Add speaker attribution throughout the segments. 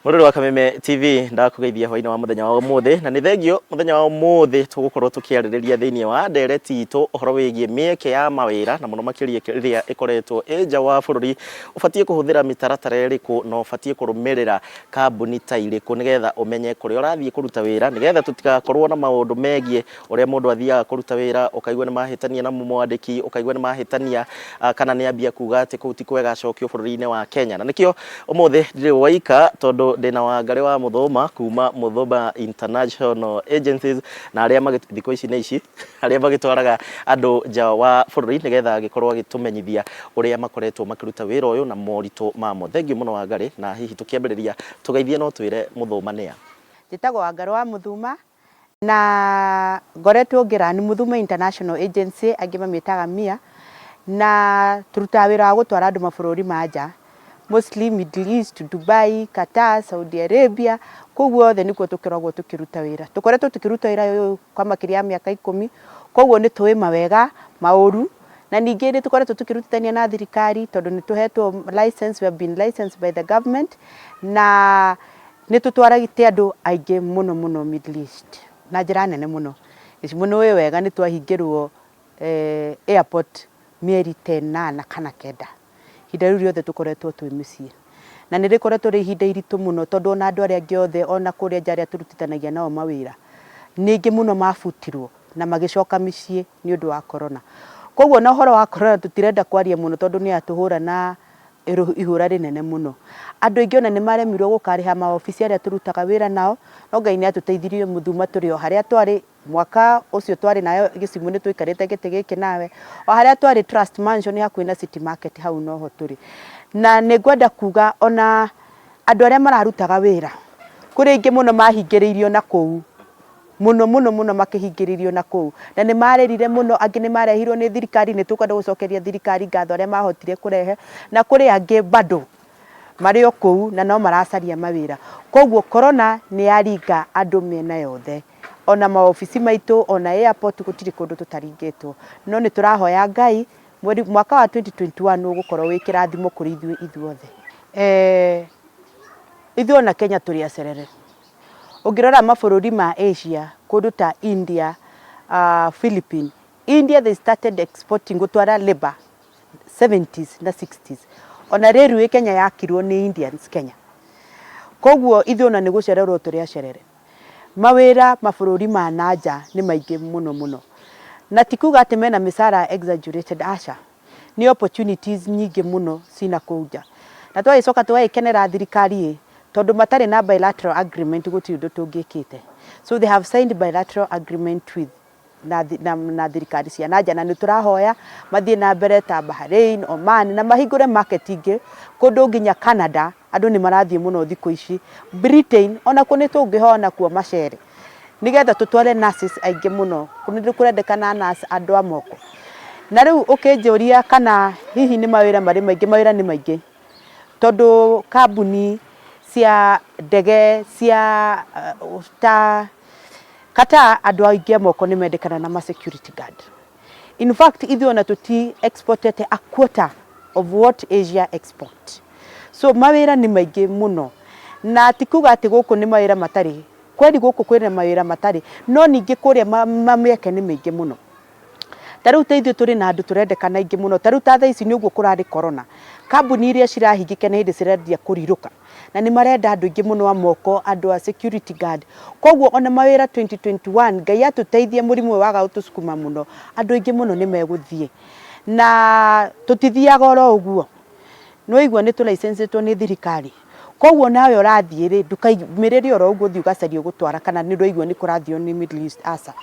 Speaker 1: Mũrori wa Kameme TV, ndakũgeithia hwainĩ wa mũthenya wa ũmũthĩ, na nĩ thengio mũthenya wa ũmũthĩ tũgũkorwo tũkĩarĩrĩria thĩinĩ wa ndereti itũ ũhoro wĩgiĩ mĩeke ya mawĩra, na mũno makĩria ĩrĩa ĩkoretwo ĩ nja wa bũrũri. Ũbatiĩ kũhũthĩra mĩtaratara ĩrĩkũ na ũbatiĩ kũrũmĩrĩra kambuni ta irĩkũ nĩgetha ũmenye kũrĩa ũrathiĩ kũruta wĩra, nĩgetha tũtigakorwo na maũndũ megiĩ ũrĩa mũndũ athiaga kũruta wĩra, ũkaigua nĩ mahĩtania na mwandĩki, ũkaigua nĩ mahĩtania kana nĩ ambia kuga atĩ kũu ti kwega acokio bũrũri-inĩ wa Kenya. Na nĩkĩo ũmũthĩ ndirĩ waika, tondũ ndĩna Wangarĩ wa Mũthũma kuma Mũthũma International Agencies, na arĩa thikũ ici nĩ ici arĩa magĩtwaraga andũ nja wa bũrũri, nĩgetha agĩkorwo agĩtũmenyithia ũrĩa makoretwo makĩruta wĩra ũyũ na moritũ mamo. Thengiũ mũno Wangarĩ, na hihi tũkĩambĩrĩria tũgeithie no twĩre Mũthũma nĩa?
Speaker 2: Njĩtagwo Wangarĩ wa Mũthuma na ngoretwo ngĩ run Mũthuma International Agency, angĩ mamĩtaga MIA, na tũrutaga wĩra wa gũtwara andũ mabũrũri ma nja, mostly Middle East, Dubai, Qatar, Saudi Arabia, kũu guothe nĩkuo tũkoragwo tũkĩruta wĩra. Tũkoretwo tũkĩruta wĩra ũyũ kwa makĩria ya mĩaka 10, koguo nĩ tũĩ mawega, maũru, na ningĩ nĩ tũkoretwo tũkĩrutithania na thirikari tondũ nĩ tũhetwo license, we have been licensed by the government, na nĩ tũtwarĩte andũ aingĩ mũno mũno Middle East na njĩra nene mũno. Gĩcigo nĩ ũĩ wega nĩ twahingĩrwo airport mĩeri ta ĩnana kana 9, ihinda rĩu rĩothe tũkoretwo twĩ mĩciĩ. Na nĩ rĩkoretwo rĩ ihinda iritũ mũno tondũ ona andũ arĩa angĩ othe ona kũrĩa nja arĩa tũrutithanagia nao mawĩra, nĩ aingĩ mũno mabutirwo na magĩcoka mĩciĩ nĩ ũndũ wa corona. Koguo ona ũhoro wa corona tũtirenda kwaria mũno tondũ nĩ yatũhũra na ihũra rĩnene mũno. Andũ aingĩ ona nĩ maremirwo gũkarĩha maobici arĩa tũrutaga wĩra nao, no Ngai nĩ atũteithirie Mũthuma tũrĩ o harĩa twarĩ, mwaka ũcio twarĩ nayo Gĩcimu nĩ twaikarĩte gĩtĩ gĩkĩ nawe, o harĩa twarĩ Trust Mansion hakuhĩ na City Market hau noho tũrĩ. Na nĩ ngwenda kuga ona andũ arĩa mararutaga wĩra, kũrĩ aingĩ mũno mahingĩrĩirio na kũu, mũno mũno mũno makĩhingĩrĩrio na kũu, na nĩ marĩrire mũno, angĩ nĩ marehirwo nĩ thirikari, nĩ tũkwenda gũcokeria thirikari ngatho arĩa mahotire kũrehe, na kũrĩ angĩ bado marĩ o kũu na no maracaria mawĩra. Koguo corona nĩ yaringa andũ mĩena yothe, ona maobici maitũ, ona airport gũtirĩ kũndũ tũtaringĩtwo. No nĩ tũrahoya Ngai mweri mwaka wa 2021 ũgũkorwo wĩ kĩrathimo kũrĩ ithuĩ ithuothe. Ithuĩ ona Kenya tũrĩ acerere. Ũngĩrora mabũrũri ma Asia, kũndũ ta India, Philippines, India they started exporting gũtwara labour 70s na 60s. Ona railway Kenya yakirwo nĩ Indians Kenya. Koguo ithuĩ ona nĩ gũcererwo tũrĩ acerere. Mawĩra mabũrũri ma na nja nĩ maingĩ mũno mũno. Na ti kuga atĩ mena mĩcara exaggerated, aca. Nĩ opportunities nyingĩ mũno cina kũu nja. Na twagĩcoka tũgagĩkenera thirikari ĩ, tondũ matarĩ na bilateral agreement gũtirĩ ũndũ tũngĩkĩte. So they have signed bilateral agreement with na thirikari cia na nja, na nĩ tũrahoya mathiĩ na mbere ta Bahrain, Oman, na mahingũre market ingĩ kũndũ nginya Canada, andũ nĩ marathiĩ mũno thikũ ici. Britain onakuo nĩ tũngĩhoya nakuo macere nĩgetha tũtware nurses aingĩ mũno, nĩ kũrendekana nurse andũ a moko. Na rĩu ũkĩnjũria kana hihi nĩ mawĩra marĩ maingĩ, mawĩra nĩ maingĩ, tondũ kambuni cia ndege cia ta Qatar, andũ aingĩ a moko nĩ mendekana na ma security guard. In fact, ithuĩ ona tũti exportete a quarter of what Asia export. So mawĩra nĩ maingĩ mũno, na ti kuga atĩ gũkũ nĩ mawĩra matarĩ, kweli gũkũ kwĩna mawĩra matarĩ, no ningĩ kũrĩa mĩeke nĩ mĩingĩ mũno. Ta rĩu ta ithuĩ tũrĩ na andũ tũrendekana aingĩ mũno, ta rĩu ta thaa ici nĩ ũguo kũrarĩ corona, kambuni iria cirahingĩka nĩ hĩndĩ cirendia kũrirũka, na nĩ marenda andũ aingĩ mũno a moko, andũ a security guard. Koguo ona mawĩra 2021 Ngai atũteithie mũrimũ ũyũ waga gũtũcukuma mũno, andũ aingĩ mũno nĩ megũthiĩ. Na tũtithiaga oro ũguo, nĩ waigua nĩ tũ-licensĩtwo nĩ thirikari, koguo nawe ũrathiĩ rĩ, ndũkaumĩrĩre oro ũguo ũthiĩ ũgacarie ũgũtwara kana nĩ ũraigua nĩ kũrathio nĩ Middle East, aca.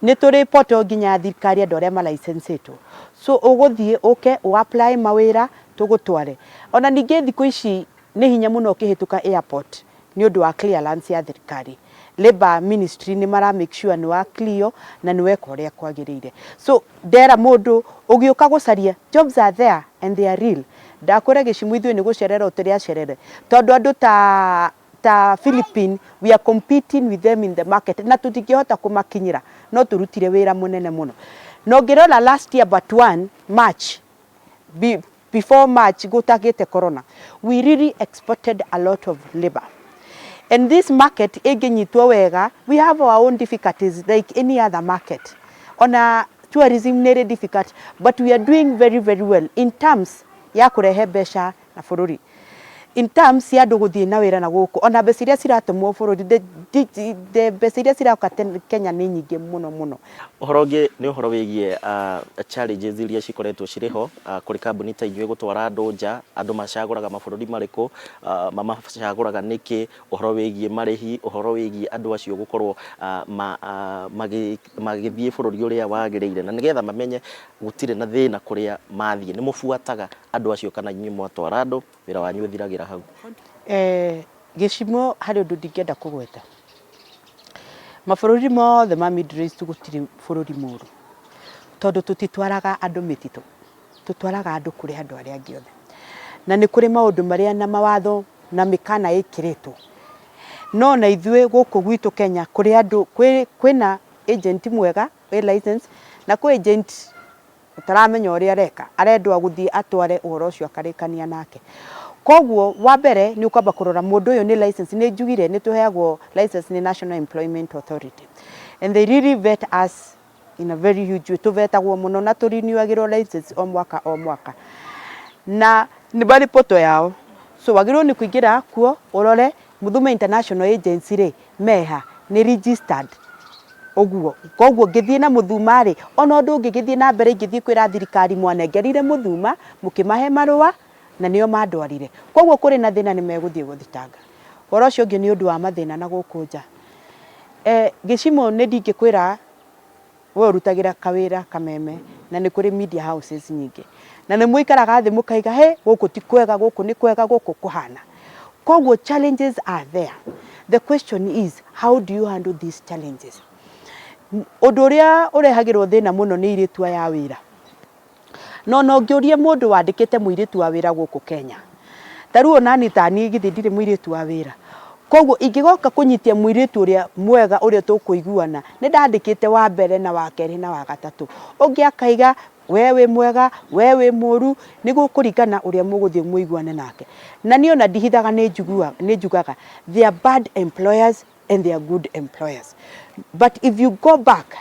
Speaker 2: Nĩ tũrĩ portal nginya ya thirikari andũ arĩa ma-licensĩtwo. So ũgũthiĩ ũke ũ apply mawĩra tũgũtware. Ona ningĩ thikũ ici nĩ hinya mũno ũkĩhĩtũka airport nĩ ũndũ wa clearance ya thirikari. Labour Ministry nĩ mara make sure nĩ wa clear na nĩ weka ũrĩa kwagĩrĩire. So ndera mũndũ ũgĩũka gũcaria, jobs are there and they are real. Ndakwĩra Gĩcimu ithuĩ nĩ gũcererwo tũrĩ acerere, tondũ andũ ta Philippines, we are competing with them in the market na tũtingĩhota kũmakinyĩra, no tũrutire wĩra mũnene mũno. Na ũngĩrora last year but one March, before March gũtagĩte corona, we really exported a lot of labor. And this market ĩngĩnyitwo wega, we have our own difficulties like any other market. Ona tourism nĩ ĩrĩ difficult, but we are doing very very well in terms ya kũrehe mbeca na bũrũri. In terms ya andũ gũthiĩ na wĩra na gũkũ, ona mbeca iria ciratũmwo bũrũri, the mbeca iria ciroka Kenya nĩ nyingĩ mũno mũno.
Speaker 1: Ũhoro ũngĩ nĩ ũhoro wĩgiĩ challenges iria cikoretwo cirĩ ho kũrĩ kambuni ta inyuĩ gũtwara andũ nja, andũ macagũraga mabũrũri marĩkũ, mamacagũraga nĩkĩ, ũhoro wĩgiĩ marĩhi, ũhoro wĩgiĩ andũ acio gũkorwo magĩthiĩ bũrũri ũrĩa wagĩrĩire na nĩgetha mamenye gũtirĩ na thĩna kũrĩa mathiĩ. Nĩ mũbuataga andũ acio kana inyuĩ mwatwara andũ wĩra wanyu ũthiragĩra hau?
Speaker 2: Gĩcimo harĩ ũndũ ndingĩenda kũgweta. Mabũrũri mothe ma Middle East gũtirĩ bũrũri mũũru, tondũ tũtitwaraga andũ mĩtitũ, tũtwaraga andũ kũrĩ andũ arĩa angĩ othe. Na nĩ kũrĩ maũndũ marĩa na mawatho na mĩkana ĩkĩrĩtwo. No na ithuĩ gũkũ gwitũ Kenya kũrĩ andũ, kwĩna agent mwega wĩ license na kwĩ agent ũtaramenya ũrĩa areka, arendwo gũthiĩ atware ũhoro ũcio akarĩkania nake. Koguo wa mbere nĩ ũkwamba kũrora mũndũ ũyũ nĩ license, nĩ njugire nĩ tũheagwo license nĩ National Employment Authority. And they really vet us in a very huge way. Tũvetagwo mũno na tũrinewagĩrwo license o mwaka o mwaka. Na nĩ marĩ portal yao. So wagĩrĩirwo nĩ kũingĩra kuo ũrore Muthume International Agency rĩ meha nĩ registered ũguo. Koguo ngĩthiĩ na Muthuma rĩ, ona ũndũ ũngĩ gĩthiĩ na mbere ingĩthiĩ kwĩra thirikari mwanengerire Muthuma mũkĩmahe marũa na nĩo mandwarire. Koguo kũrĩ na thĩna nĩ megũthiĩ gũthitanga. Ũhoro ũcio ũngĩ nĩ ũndũ wa mathĩna na gũkũ nja. Gĩcimo nĩ ndingĩkwĩra we ũrutagĩra kawĩra kameme na nĩ kũrĩ media houses nyingĩ. Na nĩ mũikaraga thĩ mũkaiga he gũkũ ti kwega, gũkũ nĩ kwega, gũkũ kũhana. Koguo challenges are there. The question is, how do you handle these challenges? Ũndũ ũrĩa ũrehagĩrwo thĩna mũno nĩ airĩtu aya a wĩra. No no ũngĩũria mũndũ wandĩkĩte mũirĩtu wa wĩra gũkũ Kenya, ta rĩu onani ta niĩ githĩ ndirĩ mũirĩtu wa wĩra. Koguo ingĩgoka kũnyitia mũirĩtu ũrĩa mwega ũrĩa tũkũiguana, nĩ ndandĩkĩte wa mbere na wa kerĩ na wa gatatũ. Ũngĩ akaiga we wĩ mwega, we wĩ mũru, nĩ gũkũringana ũrĩa mũgũthiĩ mũiguane nake. Na niĩ ona ndihithaga nĩ njugaga there are bad employers and there are good employers. But if you go back,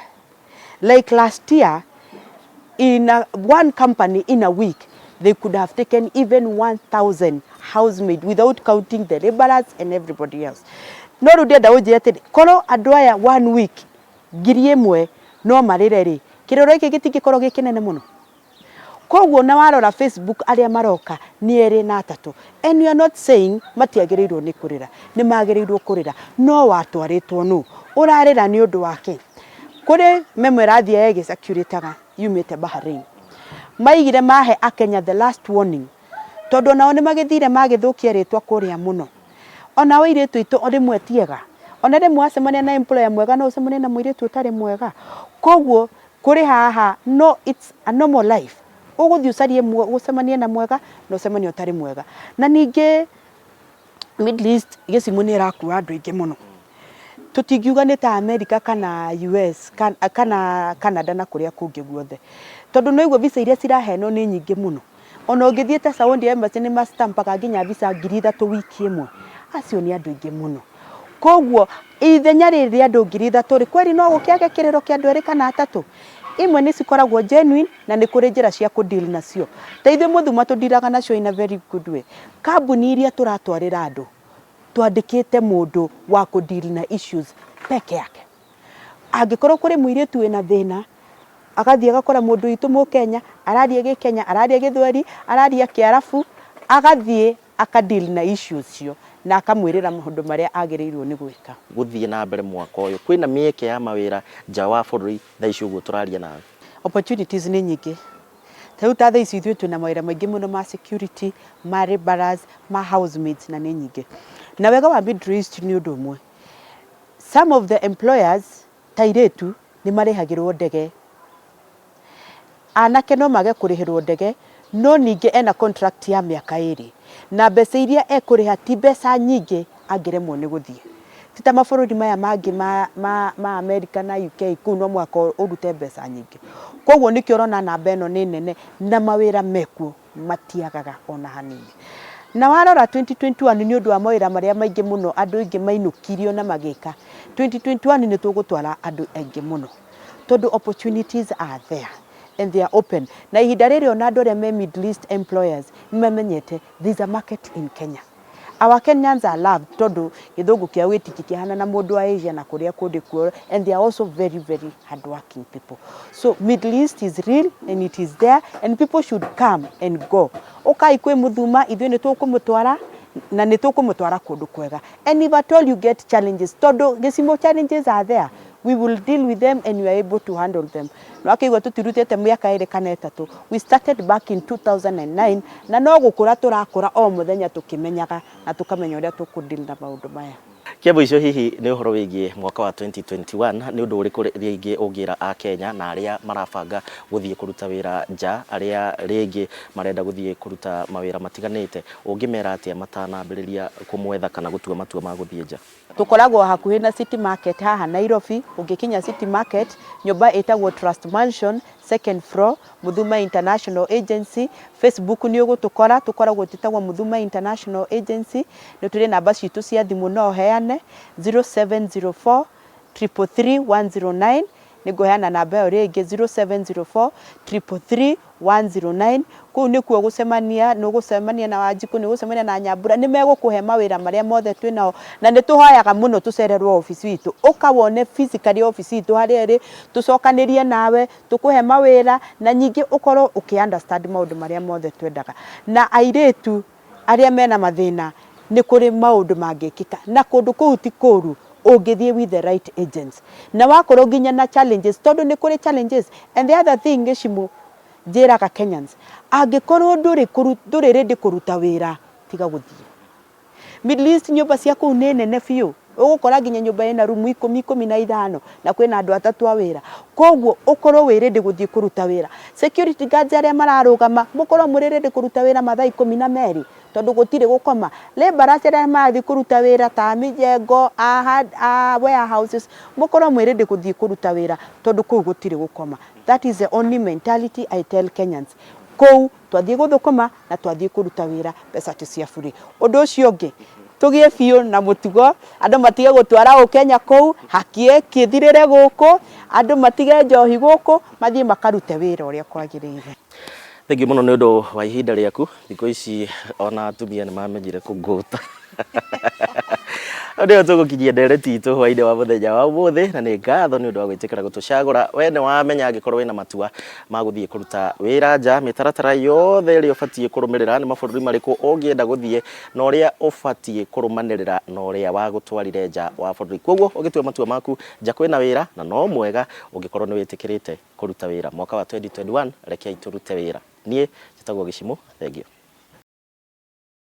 Speaker 2: like last year, in one company in a week, they could have taken even 1,000 housemaid without counting the laborers and everybody else. No rĩu ndĩrenda ũnjĩre atĩrĩ, korwo andũ aya one week 1,000 no marĩre rĩ, kĩrĩro gĩkĩ gĩtingĩkorwo gĩ kĩnene mũno. Koguo na warora Facebook arĩa maroka nĩ erĩ na atatũ. And we are not saying matiagĩrĩirwo nĩ kũrĩra, nĩ magĩrĩirwo kũrĩra, no watwarĩtwo nũ? Ũrarĩra nĩ ũndũ wa kĩ? Kũrĩ memo ĩrathiĩ ĩgĩcirculataga yumĩte Bahrain. Maigire mahe Akenya the last warning, tondũ onao nĩ magĩthire magĩthũkia rĩtwa kũrĩa mũno. Onao airĩtu aitũ rĩmwe ti ega. Ona rĩmwe wacemania na employer mwega no ũcemanie na mũirĩtu ũtarĩ mwega. Koguo kũrĩ haha no it's a normal life. Ũgũthiĩ ũcarie ũcemanie na mwega na ũcemanie ũtarĩ mwega. Na ningĩ Middle East gĩcigo nĩ ĩrakua andũ aingĩ mũno. Tũtingiuga nĩ ta America kana US kana Canada na kũrĩa kũngĩ guothe. Tondũ no igua visa iria ciraheanwo nĩ nyingĩ mũno. Ona ũngĩthiĩ ta Saudi Embassy nĩ mastampaga nginya visa 3,000 wiki ĩmwe. Acio nĩ andũ aingĩ mũno. Koguo ithenya rĩrĩ rĩa andũ 3,000 rĩ, kweri no gũkĩage kĩrĩro kĩa andũ erĩ kana atatũ. Imwe nĩ cikoragwo genuine na nĩ kũrĩ njĩra cia kũ deal nacio. Ta ithuĩ Muthuma tũndiraga nacio in a very good way. Kambuni iria tũratwarĩra andũ, twandĩkĩte mũndũ wa kũ deal na issues peke yake. Angĩkorwo kũrĩ mũirĩtu wĩna thĩna, agathiĩ agakora mũndũ witũ mũkenya, araria gĩkenya, araria gĩthweri, araria kĩarabu, agathiĩ aka deal na issues icio na akamwĩrĩra maũndũ marĩa agĩrĩirwo nĩ gwĩka.
Speaker 1: Gũthiĩ na mbere mwaka ũyũ kwĩna mĩeke ya mawĩra nja wa bũrũri thaa ici ũguo tũraria nawe?
Speaker 2: Opportunities nĩ nyingĩ. Ta rĩu ta thaa ici ithuĩ twĩna mawĩra maingĩ mũno ma security, ma laborers, ma housemaids na nĩ nyingĩ. Na wega wa Middle East nĩ ũndũ ũmwe. Some of the employers ta airĩtu nĩ marĩhagĩrwo ndege. Anake no mage kũrĩhĩrwo ndege, no ningĩ ena contract ya mĩaka 2. Na mbeca iria ekũrĩha ti mbeca nyingĩ angĩremwo nĩ gũthiĩ. Ti ta mabũrũri maya mangĩ ma America na UK, kũu no mũhaka ũrute mbeca nyingĩ. Koguo nĩkĩo ũrona namba ĩno nĩ nene na mawĩra mekuo matiagaga ona hanini. Na warora 2021 nĩ ũndũ wa mawĩra marĩa maingĩ mũno andũ aingĩ mainũkirio na magĩka, 2021 nĩ tũgũtwara andũ aingĩ mũno tondũ opportunities are there and they are open. Na ihinda rĩrĩ ona andũ arĩa me Middle East employers nĩ mamenyete there is a market in Kenya. Our Kenyans are loved tondũ gĩthũngũ kĩao gĩtingĩkĩhana na mũndũ wa Asia na kũrĩa kũndĩ kuo, and they are also very very hardworking people. So Middle East is real and it is there and people should come and go. Ũkai kwĩ Mũthuma, ithuĩ nĩ tũkũmũtwara na nĩ tũkũmũtwara kũndũ kwega. And if at all you get challenges, tondũ gĩcimo challenges are there, we will deal with them and we are able to handle them. Nĩwakĩigua tũtirutĩte mĩaka ĩrĩ kana ĩtatũ. We started back in 2009 na no gũkũra tũrakũra o mũthenya tũkĩmenyaga na tũkamenya ũrĩa tũkũ deal na maũndũ maya.
Speaker 1: Kĩa mũico hihi nĩ ũhoro wĩgiĩ mwaka wa 2021, nĩ ũndũ ũrĩkũ rĩngĩ ũngĩra Akenya na arĩa marabanga gũthiĩ kũruta wĩra nja, arĩa rĩngĩ marenda gũthiĩ kũruta mawĩra matiganĩte, ũngĩmera atĩa matanambĩrĩria kũmwetha kana gũtua matua ma gũthiĩ nja?
Speaker 2: Tũkoragwo hakuhĩ na City Market haha Nairobi. Ũngĩkinya City Market, nyũmba ĩtagwo Trust Mansion, second floor, Muthuma International Agency. Facebook nĩ ũgũtũkora, tũkoragwo twĩtagwo Muthuma International Agency. Nĩ tũrĩ namba citũ cia thimũ no heane 0704 333 109. Nĩ ngũheana namba ĩyo rĩngĩ, 0704 333 109. Kũu nĩkuo gũcemania, nĩ ũgũcemania na Wanjikũ, nĩ ũgũcemania na Nyambura, nĩ megũkũhe mawĩra marĩa mothe twĩ nao. Na nĩ tũhoyaga mũno tũcererwo obici itũ, ũka wone physically obici itũ harĩa ĩrĩ, tũcokanĩrie nawe, tũkũhe mawĩra na ningĩ ũkorwo ũkĩ understand maũndũ marĩa mothe twendaga. Na airĩtu arĩa mena mathĩna, nĩ kũrĩ maũndũ mangĩkĩka na kũndũ kũu ti kũru ũngĩthiĩ with the right agents, na wakorwo nginya na challenges, tondũ nĩ kũrĩ challenges. And the other thing, gĩcimũ njĩraga Kenyans, angĩkorwo ndũrĩ ndũrĩ ready kũruta wĩra, tiga gũthiĩ Middle East. Nyũmba cia kũu nĩ nene biũ, ũgũkora nginya nyũmba ĩna rumu 10, 15, na kwĩna andũ atatũ a wĩra. Koguo ũkorwo wĩ ready gũthiĩ kũruta wĩra. Security guards arĩa mararũgama, mũkorwo mũrĩ ready kũruta wĩra mathaa 12, tondũ gũtirĩ gũkoma. Laborers arĩa marathiĩ kũruta wĩra ta mĩjengo, a warehouses, mũkorwo mwĩ ready gũthiĩ kũruta wĩra, tondũ kũu gũtirĩ gũkoma. That is the only mentality I tell Kenyans. Kũu twathiĩ gũthũkũma na twathiĩ kũruta wĩra, mbeca ti cia bure. Ũndũ ũcio ũngĩ, tũgĩe biũ na mũtugo andũ matige gũtwara ũkenya kũu, hakie kĩthirĩre gũkũ, andũ matige njohi gũkũ, mathiĩ makarute wĩra ũrĩa kwagĩrĩire.
Speaker 1: Thengiũ mũno nĩ ũndũ wa ihinda rĩaku. Thikũ ici ona atumia nĩ mamenyire kũngũta. Hau nĩho tũgũkinyia ndereti itũ hwainĩ wa mũthenya wa ũmũthĩ, na nĩ ngatho nĩ ũndũ wa gwĩtĩkĩra gũtũcagũra. We nĩ wamenya angĩkorwo wĩna matua ma gũthiĩ kũruta wĩra nja, mĩtaratara yothe ĩrĩa ũbatiĩ kũrũmĩrĩra, nĩ mabũrũri marĩkũ ũngĩenda gũthiĩ, na ũrĩa ũbatiĩ kũrũmanĩrĩra na ũrĩa wagũtwarire nja wa bũrũri. Koguo ũgĩtua matua maku, nja kwĩna wĩra na no mwega ũngĩkorwo nĩ wĩtĩkĩrĩte kũruta wĩra. Mwaka wa 2021, rekei tũrute wĩra. Niĩ njĩtagwo Gĩcimũ, thengio.